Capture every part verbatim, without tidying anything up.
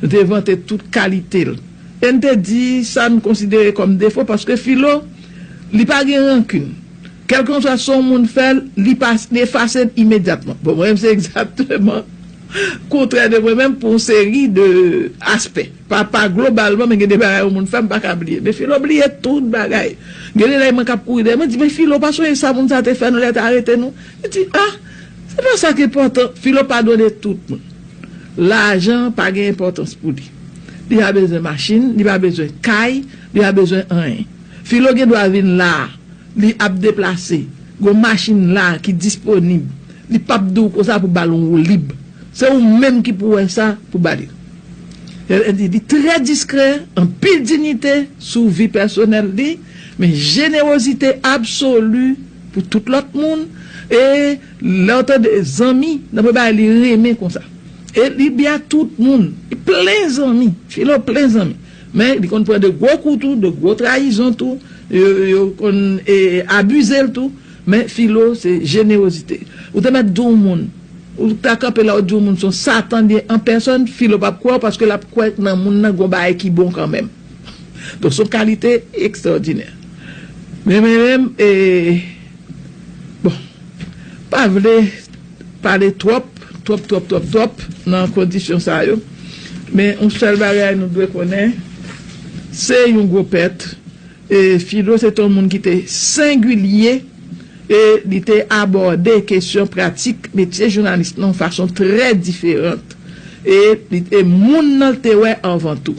Nou te vante tout kalite l. E n te di sa n konsidere kòm defo, paske Filo, li pa gen rankin. Kèlkanswa sa yon moun fè l, li pa, li efase l imedyatman. Bon, mwen menm, se egzakteman kontrè de mwen menm pou yon seri de aspè. Pa, pa globalman, men gen de bagay yon moun fè, m pa ka bliye. Men Filo bliye tout bagay. Gen de lè mwen k ap kouri dèyè, mwen di, "Men Filo, pa sonje sa moun sa te fè nou lè te arete nou?" Li di, "Ah, se pa sa k enpòtan." Filo padone tout moun. Lajan pa gen enpòtans pou li. Li pa bezwen machin, li pa bezwen kay, li pa bezwen anyen. Filo gen dwa vin la a, li ap deplase. Gon machin la ki disponib. Li p ap di w konsa pou ba l yon woulib. Se ou menm ki pou wè sa pou ba li. Li, li trè diskrè, anpil diyite sou vi pèsonèl li, men jenerozite absoli pou tout lòt moun. E lè w tande zanmi, nan mwen bagay li renmen konsa. E li byen tout moun. Li plen zanmi. Filo plen zanmi. Men li konn pran de gwo kou tou, de gwo trayizon tou. Yo, yo konn e, abize l tou. Men Filo se jenerozite. Ou te mèt di yon moun, ou ta kanpe la ou di yon moun se yon satan li ye an pèsòn, Filo p ap kwè w paske l ap kwè nan moun nan gon bagay ki bon kanmenm. Donk se yon kalite ekstwòdinè. Men mwen menm, e, bon, pa vle pale twòp, twòp, twòp, twòp, twòp nan kondisyon sa yo. Men yon sèl bagay nou dwe konnen, se yon gwo pèt. E Filo se te yon moun ki te sengilye e li te abòde kesyon pratik metye jounalis nan yon fason trè diferan. E li te moun nan l te wè anvan tou.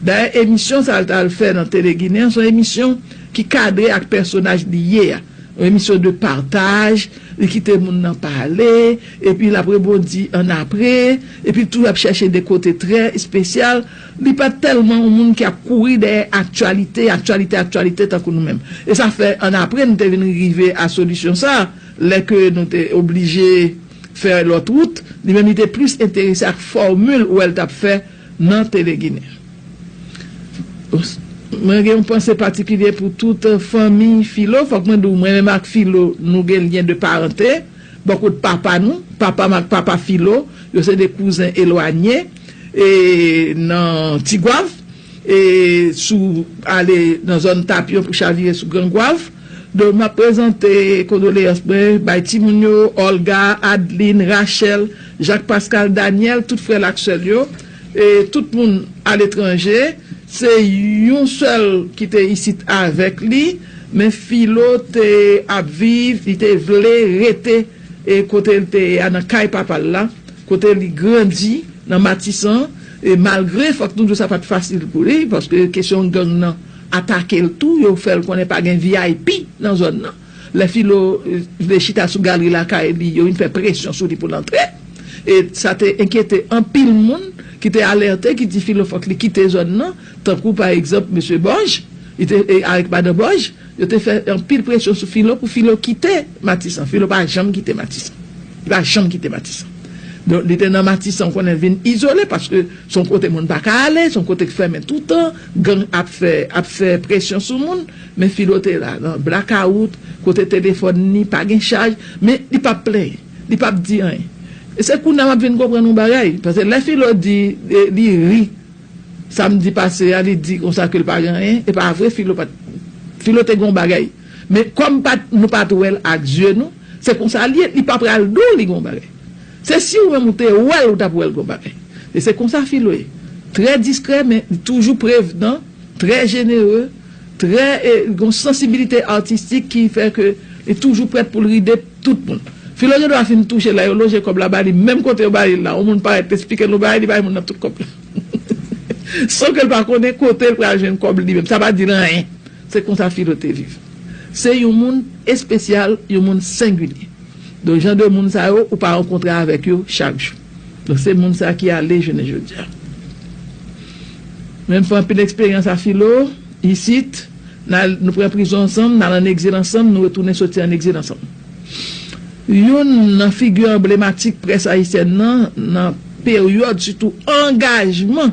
Dayè, emisyon sa l t al fè nan Tele Ginen an, se yon emisyon ki kadre ak pèsonaj li ye a. Yon emisyon de pataj, li kite moun nan pale, epi l ap rebondi annapre, epi l toujou ap chèche de kote trè espesyal. Li pa t tèlman yon moun ki ap kouri dèyè aktyalite, aktyalite, aktyalite tankou nou menm. E sa fè annapre nou te vin rive a solisyon sa, lè ke nou te oblije fè lòt wout, li menm li te plis enterese ak fòmil ou wè l t ap fè nan Tele Ginen. Mwen gen yon panse patikilye pou tout fanmi Filo. Fòk mwen di w, mwen menm ak Filo, nou gen lyen de parante. Bò kot papa nou, papa m ak papa Filo, yo se de kouzen elwanye. E nan Tigwav, e sou ale nan zòn Tapyon pou chavire sou Grangwav. Donk, m ap prezante kondoleyans mwen bay timoun yo, Olga, Adeline, Rachel, Jacques Pascal, Daniel, tout frè l ak sè l yo, e tout moun aletranje. Se yon sèl ki te isit avèk li, men Filo te ap viv, li te vle rete e kote l te ye a, nan kay papa l la, kote li grandi nan Matisan, e malgre, fòk nou di w, sa pa t fasil pou li, paske kesyon gang nan atake l tou, yo fè l konnen pa gen V I P nan zòn nan. Lè Filo, eh, vle chita sou galri lakay li, yo vin fè presyon sou li pou l antre. E sa te enkyete anpil moun ki te alète, ki di Filo fòk li kite zòn nan, tankou pa egzanp mesye Bòj, li te, e, avèk madan Bòj, yo te fè anpil presyon sou Filo pou Filo kite Matisan. Filo pa janm kite Matisan. Li pa janm kite Matisan. Donk, li te nan Matisan, ou konnen l vin izole, paske se yon kote moun pa ka ale, se yon kote ki fèmen toutan, gang ap fè, ap fè presyon sou moun, men Filo te la, nan blakawout, kote telefòn li pa gen chaj, men li p ap plenyen, li p ap di anyen. E se kounye a m ap vin konprann yon bagay, paske lè Filo di, e, li ri, samdi pase a, li di konsa ke l pa gen anyen, e pa vre, Filo pa t, Filo te gen yon bagay. Men kòm pa t, nou pa t wè l ak zye nou, se konsa l ye, li pa pral di w li gen yon bagay. Se si ou menm ou te wè l, ou t ap wè l gen yon bagay. E se konsa Filo ye. Trè diskrè, men li toujou prevenan, trè jenere, trè, e, gen yon sansibilite atistik ki fè ke li toujou prèt pou l ride tout moun. Filo gen dwa fin touche la, yo lonje kòb la ba li, menm kote yo ba li l la, yon moun parèt esplike l yon bagay, li bay moun nan tout kòb la. San ke l pa konnen kote l pral jwenn kòb li menm. Sa pa di l anyen. Se konsa Filo te viv. Se yon moun espesyal, yon moun sengilye. Donk, jan de moun sa yo, ou pa rankontre avèk yo chak jou. Donk, se moun sa ki ale jounen jodi a. Menm fè anpil eksperyans a Filo, isit, n al, nou pran prizon ansanm, n al ann egzil ansanm, nou retounen soti ann egzil ansanm. Youn nan figi anblematik près ayisyèn nan, nan peryòd sitou angajman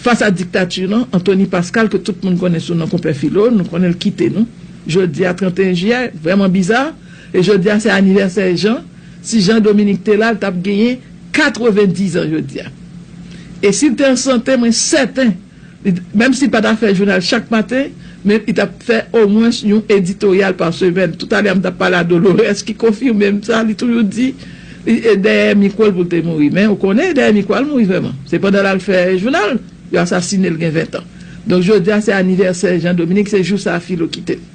fas a diktati lan, Anthony Pascal, ke tout moun konnen sou non Konpè Filo, nou konnen l kite nou. Jodi a, trannteyen jiyè, vrèman biza, e jodi a, se anivèsè Jan. Si Jan Dominique te la, l t ap genyen katrevendizan jodi a. E si l te an sante, mwen sèten, li t- menm si l pa ta fè jounal chak maten, men li t ap fè omwens yon editoryal pa semèn. Toutalè a, m t ap pale a Dolores ki konfime m sa, li toujou di, li, e dèyè mikwo l pou l te mouri. Men ou konnen, dèyè mikwo a l mouri vrèman. Se pandan l al fè jounal, yo asasinen l gen ven tan. Donk, jodi a, se anivèsè Jean Dominique, se jou sa a Filo kite l.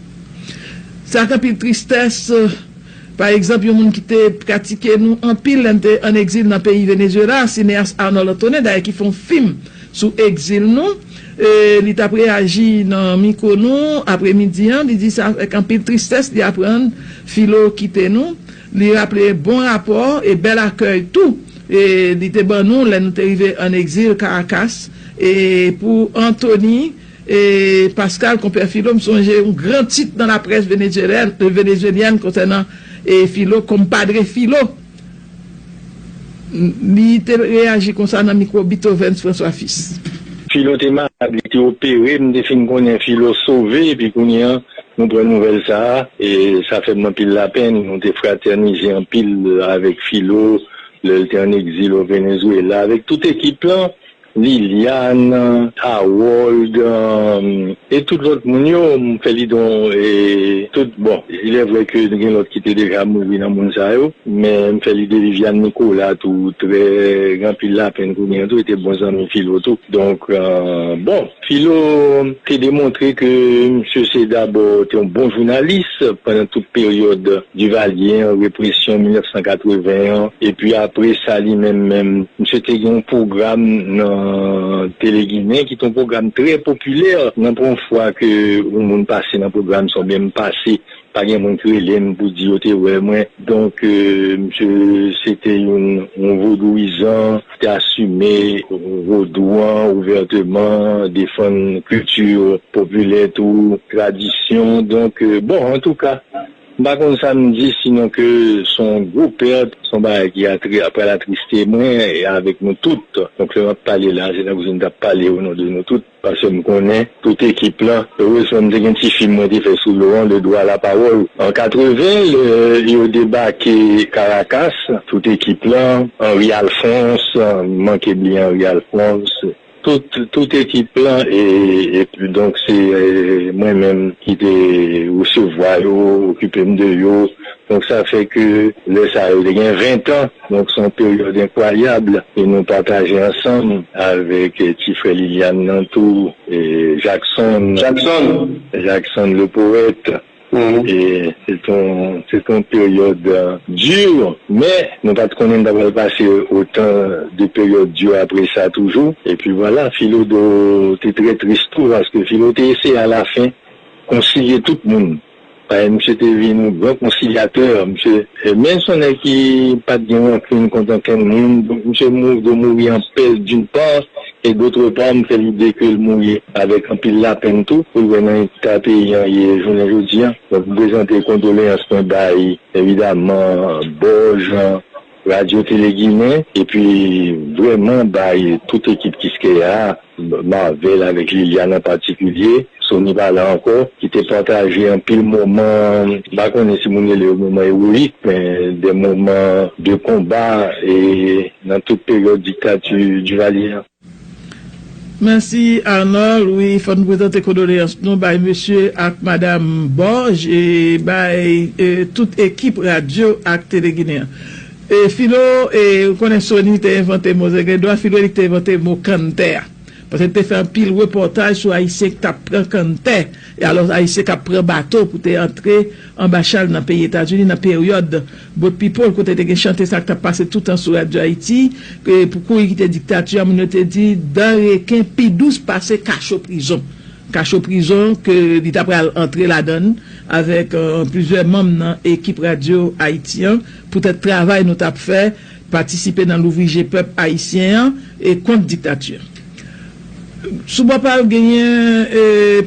Sa ak anpil tristès, pa egzanp, yon moun ki te pratike nou anpil lè n te ann egzil nan peyi Venezuela, sineyas Arnold Antonin, dayè ki fè yon fim sou egzil nou, e, li t ap reyaji nan mikwo nou apremidi an, li di sa avèk anpil tristès, li aprann Filo kite nou, li raple bon rapò e bèl akèy tou, e, li te ban nou lè nou te rive ann egzil Caracas, e, pou Anthony, e, Pascal, konpè Filo, m sonje yon gran tit nan laprès venezuelyèn, venezuelyèn konsènan, e, Filo, kòm padre Filo. Li te reyaji konsa nan mikwo Beethovens François Fils. Filo te malad, li te opere, m te fin konnen Filo sove, epi kounye a, nou pran nouvèl sa a, e sa fè m anpil lapenn. Nou te fratènize anpil avèk Filo, lè l te ann egzil o Venezuela, avèk tout ekip lan, Liliane, Harold, um, e tout lòt moun yo, m fè lide, e tout, bon, il est vrai que gen lòt ki te deja mouri nan moun sa yo, men m fè lide Viviane Nicolas tou, trè, gen anpil lapenn kounye a tou, e te bon zanmi Filo tou. Donk, euh, bon, Filo te demontre ke misye se dabò te yon bon jounalis pandan tout peryòd Duvalier an, represyon mil nèf san katreven an, epi apre sa, li menm menm, misye te gen yon pwogram nan Tele Ginen ki te yon pwogram trè popilè. Nan pwen fwa ke yon moun pase nan pwogram sa, oubyen m pase, pa gen moun ki rele m pou di yo te wè mwen. Donk, euh, misye se te yon, yon vodouyizan ki te asime vodou an ouvèteman, defann kilti popilè tou, tradisyon. Donk, euh, bon, antouka, m pa konn sa m di, sinon ke se yon gwo pèt, se yon bagay ki atre-, pral atriste mwen e avèk nou tout. Donk, lè m ap pale la, se tankou si m t ap pale o non de nou tout. Paske m konnen tout ekip lan, erezman m te gen ti fim mwen te fè sou lo an, Le Droit à la Parole. An katreven, lè yo debake Caracas, tout ekip lan, Henri Alphonse, m manke bliye Henri Alphonse, tout, tout ekip lan, e, epi donk se, e, mwen menm ki te resevwa yo, okipe m de yo, Donk, sa fè ke lè sa yo te gen ven tan. Donk, se yon peryòd enkwayab ke nou pataje ansanm avèk, eh, ti frè Liliane nan tou, eh, Jackson. Jackson. Jackson le poète. Mhm. E se t yon, se t yon peryòd, eh, di, men nou pa t konnen n ta pral pase otan de peryòd di apre sa toujou. Epi vwala, Filo te trè tris tou, paske Filo te eseye alafen konsilye tout moun. Paske misye te vin yon gran konsilyatè, misye, e men se yon nèg ki pa t gen rankin kont ankenn moun. Donk, misye mou-, dwe mouri an pè, d'une part, et d'autre part, m fè lide ke l mouri avèk anpil lapenn tou, pou l wè nan eta peyi an ye jounen jodi a. Donk, m prezante kondoleyans mwen bay, evidaman, Bòj, Radyo Tele Ginen, epi vrèman bay tout ekip Kiskeya a, Marvel avèk Liliane an patikilye, Sony pa la ankò, ki te pataje anpil moman, m pa konnen si moun rele yo moman ewoyik, men de moman de konba e nan tout peryòd diktati Duvalier an. Mèsi, Arnold. Wi, fò n prezante kondoleyans nou bay mesye ak madam Bòj e bay, e, tout ekip radyo ak Tele Ginen an. E, Filo, e, ou konnen Sony te envante mo zenglen dwa, Filo li te envante mo kanntè a. Paske li te fè anpil repòtaj sou Ayisyen ki t ap pran kanntè. E alò, Ayisyen k ap pran bato pou te antre anba chal nan peyi Etazini nan peryòd Boat People, kote te gen chante sa k t ap pase toutan sou Radyo Ayiti, ke pou kouri kite diktati a, moun yo te di, dan reken pi dous pase kacho prizon. Kacho prizon ke li ta pral antre ladan l avèk, euh, plizyè manm nan ekip Radyo Ayiti an, poutèt travay nou t ap fè, patisipe nan louvri je pèp ayisyen an e kont diktati a. Sou bò pa l, genyen, e,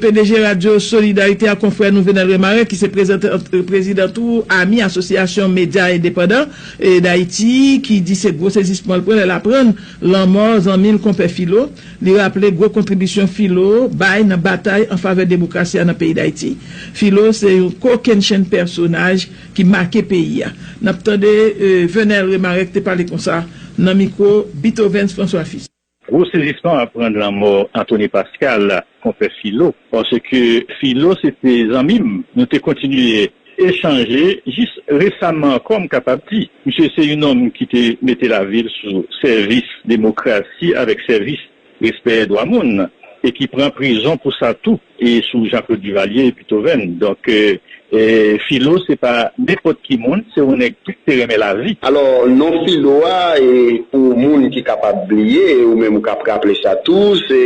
P D G Radyo Solidarite a, konfrè nou Venel Remarek, ki se prezante-, prezidan tou Ami, Asosyasyon Medya Endepandan, e, Dayiti, ki di se gwo sezisman l pran lè l aprann lanmò zanmi l, konpè Filo. Li raple gwo kontribisyon Filo bay nan batay an favè demokrasi a nan peyi Dayiti. Filo se yon kokennchenn pèsonaj ki make peyi a. N ap tande, e, Venel Remarek te pale konsa nan mikwo Beethovens François Fils. Gwo sezisman aprann lanmò Anthony Pascal, konpè Filo, paske Filo se te zanmi m. Nou te kontinye echanje jis resaman ankò, m kapab di. Misye se yon nonm ki te mete lavi l sou sèvis demokrasi avèk sèvis respè dwa moun, e ki pran prizon pou sa tou, e sou Jean Claude Duvalier epi Tovèn. Donk, e, e, Filo se pa nenpòt ki moun, se yon nèg tou ki te renmen lavi. Alò, non Filo a, e, pou moun ki kapab bliye, e ou menm ou k ap raple sa tou, se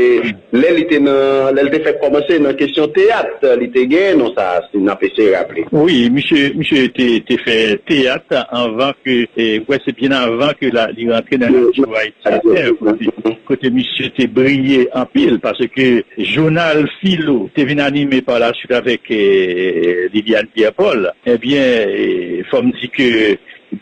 lè li te nan, lè l te fèk kòmanse nan kesyon teyat, li te gen non sa a, si n ap eseye raple. Wi, misye, misye te, te fè teyat anvan ke, e, m kwè se byen anvan ke la, li rantre nan radyo Ayiti Entè, kote, kote misye te briye anpil, paske jounal Filo te vin anime pa la suite avèk, e, Liliane Pierre Paul. Ebyen, e, fò m di ke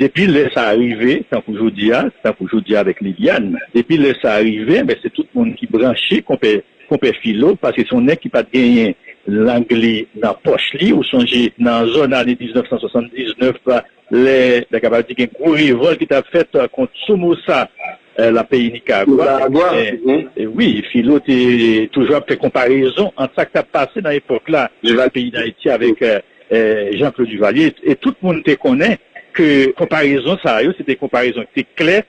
depi lè sa a rive, tankou jodi a, tankou jodi a avèk Liliane, depi lè sa a rive, men se tout moun ki branche konpè, konpè Filo, paske se yon nèg ki pa t genyen lang li nan pòch li. Ou sonje nan zòn ane diznèf san swasanndiznèf, lè, n ta kapab di, gen gwo revòlt ki t ap fèt kont Somoza, e, nan peyi Nikaragwa. Nikaragwa, e, wi, Filo te toujou ap fè konparezon ant sa k t ap pase nan epòk la nan peyi Dayiti avèk, e, e, Jean Claude Duvalier. E tout moun te konnen ke konparezon sa yo, se te konparezon ki te klè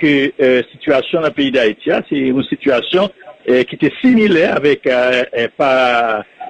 ke, e, sitiyasyon nan peyi Dayiti a, se yon sitiyasyon, e, ki te similè avèk, e, e, pa,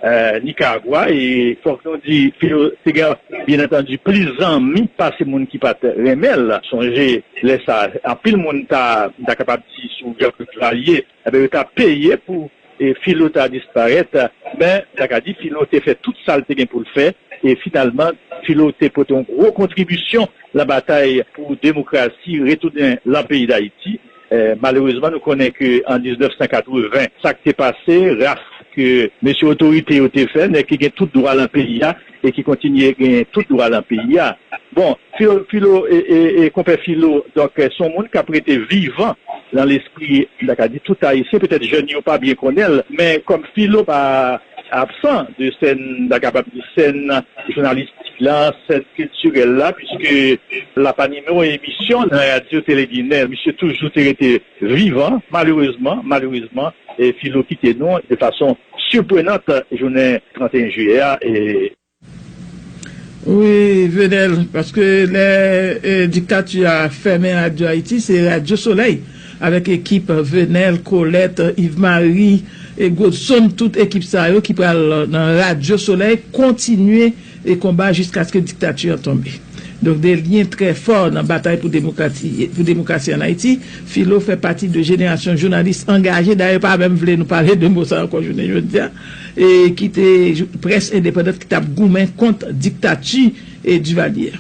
e, Nikaragwa. E fòk nou di, Filo te gen, byen antandi, plis zanmi pase moun ki pa t renmen l. Sonje, lè sa a, anpil moun ta, ta kapab di sou Jean Claude Duvalier, ebyen, yo ta peye pou, e, Filo ta disparèt, men, ta ka di, Filo te fè tout sa l te gen pou l fè, e finalman, Filo te pote yon gwo kontribisyon nan batay pou demokrasi retounen nan peyi Dayiti. E, malerezman, nou konnen ke an diznèf san katreven, sa k te pase, raf ke mesye otorite yo te fè, nèg ki gen tout dwa nan peyi a, e ki kontinye gen tout dwa nan peyi a. Bon, Filo, Filo, e, e, e, konpè Filo, donk, e, se yon moun k ap rete vivan nan lespri, m ta ka di, tout Ayisyen, petèt jèn yo pa byen konnen l, men kòm Filo pa absan de sèn, m ta kapab di, sèn jounalis la, sèn kiltirèl la, piske l ap anime yon emisyon nan radyo Tele Ginen. Misye toujou te rete vivan, malerezman, malerezman, e Filo kite nou de fason siprenant jounen trannteyen jiyè a, e. Wi, Venel, paske lè, e, diktati a fèmen Radyo Ayiti, se Radyo Solèy, avèk ekip Venel, Colette, Yves Marie, e Godson, tout ekip sa yo ki pral nan Radyo Solèy kontinye e konba jiskaske diktati an tonbe. Donk, de lyen trè fò nan batay pou demokrasi, pou demokrasi ann Ayiti. Filo fè pati de jenerasyon jounalis angaje, dayè, yo pa menm vle nou pale de mo sa ankò jounen jodi a, e ki te jou-, près endepandant ki t ap goumen kont diktati e Duvalier.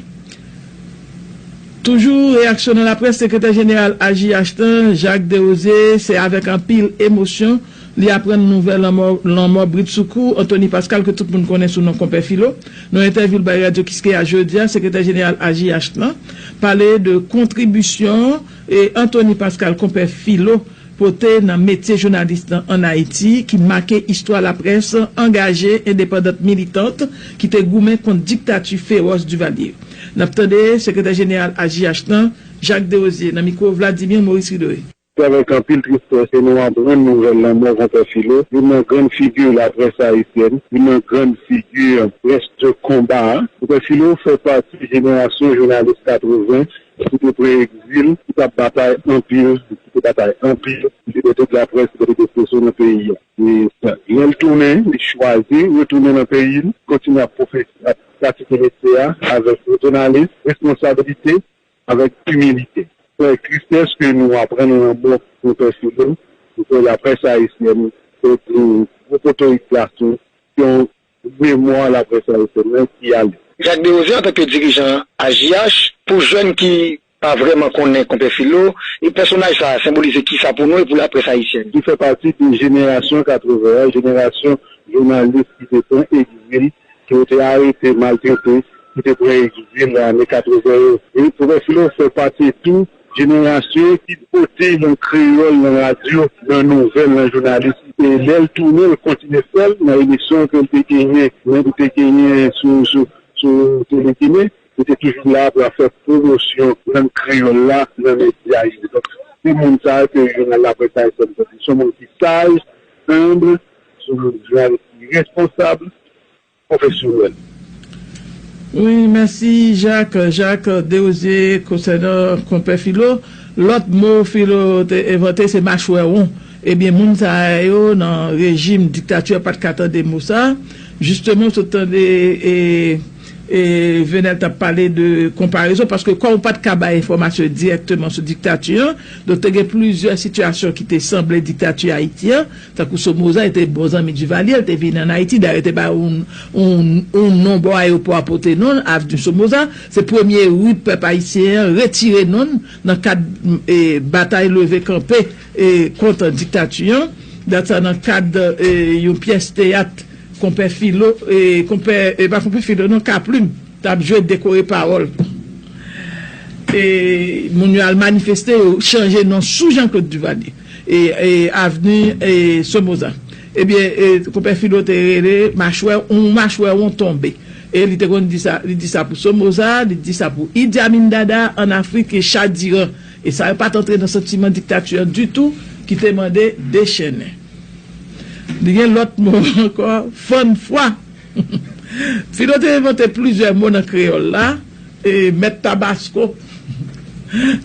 Toujou reyaksyon nan laprès, sekretè jeneral A J H lan, Jacques Desrosiers, se avèk anpil emosyon li aprann nouvèl lanmò, lanmò bridsoukou Anthony Pascal, ke tout moun konnen sou non Konpè Filo. Nan entèvyou l bay Radyo Kiskeya jodi a, sekretè jeneral A J H lan pale de kontribisyon e Anthony Pascal, Konpè Filo, pote nan metye jounalis lan ann Ayiti, ki make istwa laprès angaje, endepandant, militant, ki te goumen kont diktati fewòs Duvalier. N ap tande sekretè jeneral A J H lan, Jacques Desrosiers, nan mikwo Vladimir Maurice Ridoré. Se avèk anpil tristès ke nou aprann nouvèl lanmò Konpè Filo, youn nan grann figi laprès ayisyèn, youn nan grann figi près de konba a. Konpè Filo fè pati jenerasyon jounalis katreven ki te pran egzil, ki t ap batay anpil, ki te batay anpil pou libète de laprès, libète d'ekspresyon nan peyi a. E lè l tounen, li chwazi retounen nan peyi l, kontinye ap pwofese, ap pratike metye a avèk jounalis, responsabilite, avèk imilite. Se avèk tristès ke nou aprann lanmò Konpè Filo, Konpè laprès ayisyèn, yon gwo potorik gason, yon memwa laprès ayisyèn nan ki ale. Jacques Desrosiers, antanke dirijan A J H, pou jèn ki pa vrèman konnen Konpè Filo, e pèsonaj sa a senbolize kisa pou nou e pou laprès ayisyèn? Li fè pati de jenerasyon katreven an, jenerasyon jounalis ki te pran egzil, ke yo te arete, maltrete, ki te pran egzil nan ane katreven yo. E Konpè Filo fè pati tou jenerasyon ki pote lang kreyòl nan radyo, nan nouvèl, nan jounalis. E lè l tounen, l kontinye fè l nan emisyon ke l te genyen, menm li te genyen sou, sou, sou Tele Ginen. Li te toujou la pou l ap fè pwomosyon lang kreyòl la nan medya yo. Donk, Se moun sa a ke jounal Laprès Ayisyèn soti. Se yon moun ki saj, enb, se yon moun jounalis ki responsab, pwofesyonèl. Wi, mèsi Jacques, Jacques Desrosiers. Konsènan konpè Filo, lòt mo Filo te envante se machwè won. Ebyen, moun sa yo nan rejim diktati a pa t ka tande mo sa. Jisteman, w sot tande e, e, Venel t ap pale de konparezon, paske kòm ou pa t ka bay enfòmasyon dirèkteman sou diktati an, donk te gen plizyè sitiyasyon ki te sanble diktati Ayiti an, tankou Somoza, li te bon zanmi Duvalier, li te vin ann Ayiti, dayè te bay yon, yon, yon non bò ayewopò a pote non l, Avenue Somoza, se premye ri pèp ayisyen an retire non l nan kad e, batay leve kanpe e, kont diktati an, dat sa nan kad e, yon pyès teyat konpè Filo, e, konpè, e, pa konpè Filo non, Kaplim t ap jwe dekore pawòl. E, moun yo al manifeste, yo chanje non sou Jean Claude Duvalier e, e, Avni e, Somoza. Ebyen, e, konpè Filo te rele machwè, yon machwè won tonbe. E li te konn di sa, li di sa pou Somoza, li di sa pou Idi Amin Dada ann Afrik e Shah d'Iran. E sa yo pa t antre nan santiman diktati an ditou ki te mande dechennen. Li gen lòt mo ankò, fann fwa. Filo te envante plizyè mo nan kreyòl la, e mèt tabasko.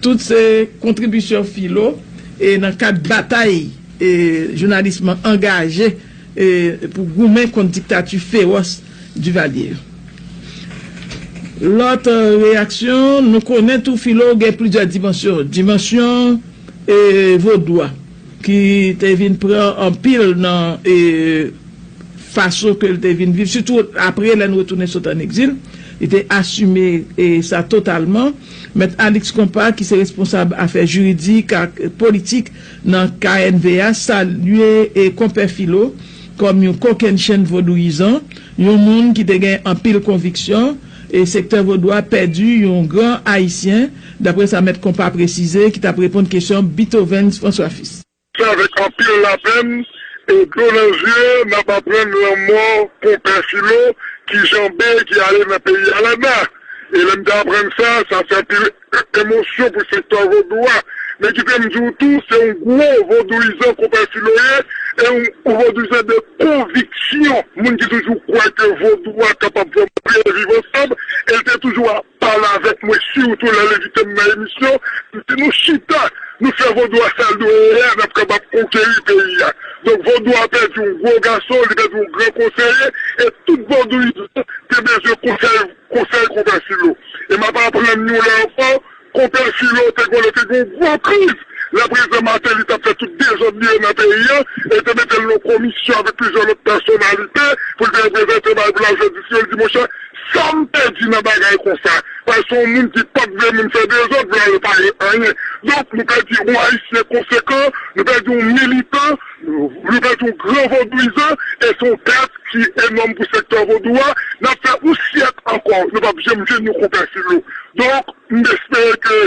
Tout se kontribisyon Filo e nan kad batay e jounalis lan angaje e pou goumen kont diktati fewòs Duvalier. Lòt e, reyaksyon, nou konnen tou Filo gen plizyè dimansyon. Dimansyon e, vodou a, ki te vin pran anpil nan e, fason ke l te vin viv, sitou apre lè n retounen sot ann egzil, li te asime e, sa totalman. Mèt Alix Compas, ki se responsab afè jiridik ak politik nan K N V A, salye e, konpè Filo kòm yon kokennchenn vodouyizan, yon moun ki te gen anpil konviksyon, e sektè vodou a pèdi yon gran Ayisyen, dapre sa Mèt Compas presize, ki t ap reponn kesyon Bithovens François Fils. Se avèk anpil lapèn e dlo nan zye n ap aprann lanmò konpè Filo ki janbe, ki ale nan peyi Alada. E lè m te aprann sa, sa fè anpil emosyon pou sektè vodou a. Men kite m di w tou, se yon gwo vodouyizan konpè Filo ye, e yon, yon vodouyizan de konviksyon, moun ki toujou kwè ke vodou a kapab fè moun viv ansanm, e l te toujou ap pale avèk mwen, sitou lè l envite m nan emisyon, m di nou chita, nou fè vodou a sa l dwe ye a, n ap kapab konkeri peyi a. Donk vodou a pèdi yon gwo gason, li pèdi yon gran konseye, e tout vodouyizan te bezwen konsèy, konsèy konpè Filo. E m ap aprann yon lè ankò, konpè Filo te gen, te gen yon gwo kriz lè prezidan Martelly t ap fè tout dezòd li yo nan peyi a, e te mete l nan komisyon avèk plizyè lòt pèsonalite pou l te reprezante bay pou l al jwe diskisyon, li di monchè, sa m pèdi nan bagay konsa. Paske se yon moun ki p ap vle moun fè dezòd, vle al repare anyen. Donk, nou pèdi yon Ayisyen konsekan, nou pèdi yon militan, nou pèdi yon gran vodouyizan, e se yon pèt ki enòm pou sektè vodou a. N ap fè yon syèk ankò, nou p ap janm jwenn yon konpè Filo. Donk, m espere ke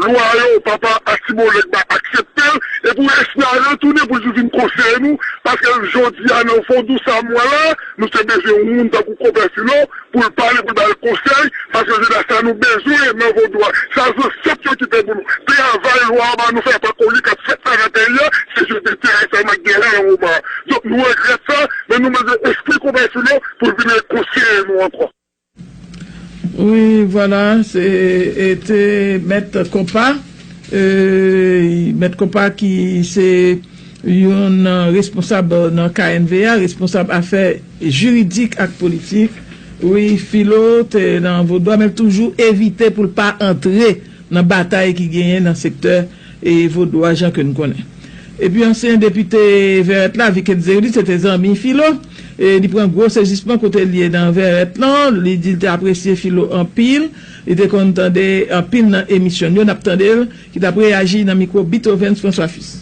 lwa yo, papa Archibald Legba aksepte l, epi w espere a retounen pou l vin konseye nou, paske jodi a nan vodou sa m wè la, nou te bezwen yon moun tankou konpè Filo, pou l pale, pou l ba l konsèy, paske se sa nou bezwen nan vodou a. Se zansèt yo kite pou nou. Travay lwa a ba nou fè pa koli k ap fèt la nan peyi a, se jete teren sa m ap genyen nan moman an. Donk nou regrèt sa, men nou mande espri konpè Filo pou l vin rekonseye nou ankò. Wi, vwala, se e te Mèt Konpa, e, Mèt Konpa ki se yon responsab nan K N V A, responsab afè jiridik ak politik. Wi, Filo te nan vodou a, men l toujou evite pou l pa antre nan batay ki genyen nan sektè e vodou a, jan ke n konnen. Epi ansyen depite Vèrèt la, Vic Etzerilus, se te zanmi Filo. E li pran gwo sezisman kote l ye nan Vèrèt lan. Li di l te apresye Filo anpil. Li te konn tande anpil nan emisyon l yo. N ap tande l, ki t ap reyaji nan mikwo Beethoven François Fils.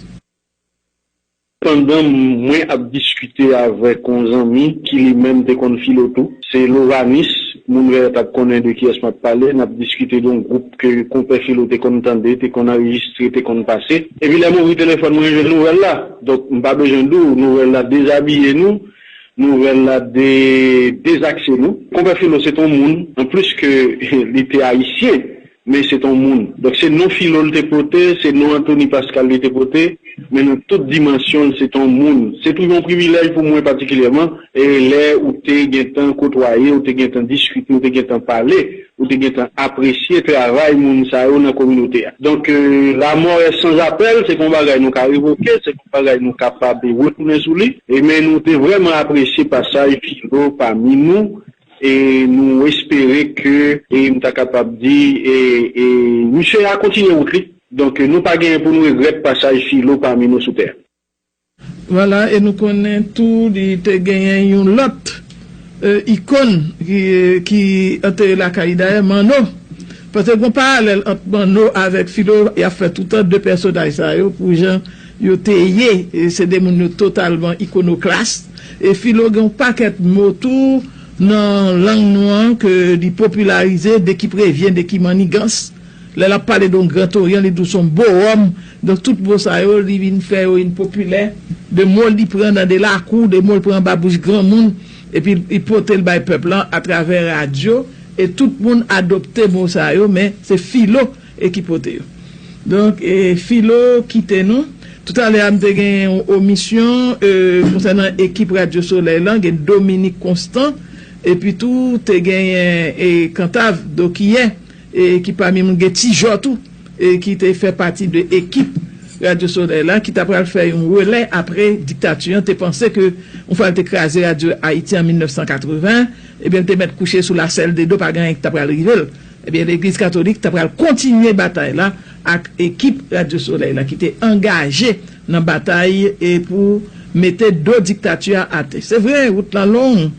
Pandan mwen ap diskite avèk yon zanmi ki li menm te konn Filo tou, se Lovanis, moun Vèrèt ap konnen de kiyès m ap pale, n ap diskite de yon gwoup ke konpè Filo te konn tande, te konn anrejistre, te konn pase. Epi lè m ouvri telefòn mwen, m jwenn nouvèl la. Donk, m pa bezwen di w, nouvèl la dezabiye nou, nouvèl la de, dezakse nou. Konpè Filo se t on moun, anplis ke li te ayisyen, men se t on moun. Donk se non Filo l te pote, se non Anthony Pascal li te pote, men nan tout dimansyon l se t on moun. Se toujou yon privilèj pou mwen patikilyèman, e lè ou te gentan kotwaye, ou te gentan diskite, ou te gentan pale, ou te gentan apresye travay moun sa yo nan kominote a. Donk, euh, la mort est sans appel, se pa yon bagay nou ka revoke, se pa yon bagay nou kapab retounen sou li. E men nou te vrèman apresye pasaj Filo pami nou, e nou espere ke, e m ta kapab di, e, e misye a kontinye wout li. Donk, nou pa genyen pou nou regrèt pasaj Filo pami nou sou tè a. Vwala, e nou konnen tou li te genyen yon lòt e, ikòn ki, ki antere lakay li, dayè Manno. Paske gen yon paralèl ant Manno avèk Filo, y ap fè toutan de pèsonaj sa yo pou jan yo te ye. E se de moun yo totalman ikonoklas. E Filo gen yon pakèt mo tou nan lang nou an ke li popilarize, de qui prévient, de qui manigance. Lè l ap pale de yon Gran Toryan, li di w se yon bowòm. Donk, tout mo sa yo, li vin fè yo vin popilè. De mo li pran nan de lakou, de mo l pran anba bouch granmoun, epi li pote l bay pèp lan atravè radyo, e tout moun adopte mo sa yo, men se Filo e ki pote yo. Donk, e Filo kite nou. Toutalè a, m te gen yon omisyon e, konsènan ekip Radyo Solèy lan, gen Dominique Constant, epi tou te genyen e, Kantav Dokiyè, e ki pami moun gen Ti Jò tou, e ki te fè pati de ekip Radyo Solèy la, ki ta pral fè yon relè apre diktati an te panse ke yon fwa l te kraze Radyo Ayiti an mil nèf san katreven, ebyen l te mèt kouche sou lasèl de do, pa gen anyen ki ta pral rive l. Ebyen legliz katolik ta pral kontinye batay la ak ekip Radyo Solèy la ki te angaje nan batay e pou mete do diktati a atè. Se vre, wout lan long,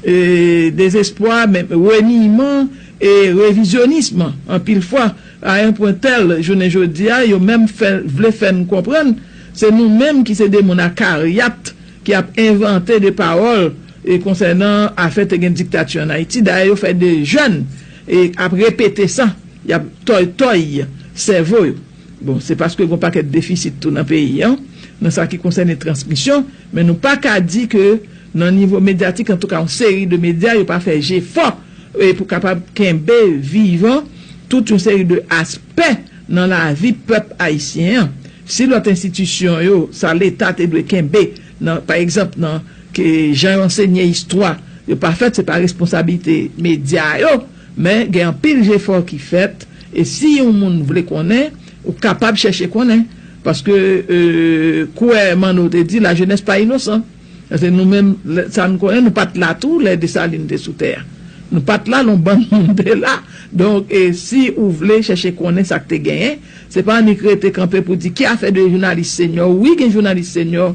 e dezespwa, men reniman e revizyonism anpil fwa, a yon pwen tèl, jounen jodi a, yo menm fè, vle fè n konprann se nou menm ki se de moun a karyat ki ap envante de pawòl e konsènan afè te gen diktati ann Ayiti. Dayè, yo fè de jèn e ap repete sa, y ap tòy tòy sèvo yo. Bon, se paske gen yon pakèt defisit tou nan peyi an, nan sa ki konsène transmisyon, men nou pa ka di ke nan nivo medyatik, antouka yon seri de medya, yo pa fè jefò e pou kapab kenbe vivan tout yon seri de aspè nan lavi pèp ayisyen an. Si lòt enstitisyon yo, sa Leta te dwe kenbe, nan, pa egzanp, nan ke jan yo ansenye istwa, yo pa fèt, se pa responsablite medya yo, men gen anpil jefò ki fèt, e si yon moun vle konnen, ou kapab chèche konnen, paske e, kouwè Manno te di, la jeunesse pas innocent. Paske nou menm, sa n konnen, nou pa t la tou lè Desalin te sou tè a. Nou pa t la, l on bann moun te la. Donk, e si ou vle chèche konnen sa k te genyen, se pa annik rete kanpe pou di ki afè de jounalis senyò. Wi, gen jounalis senyò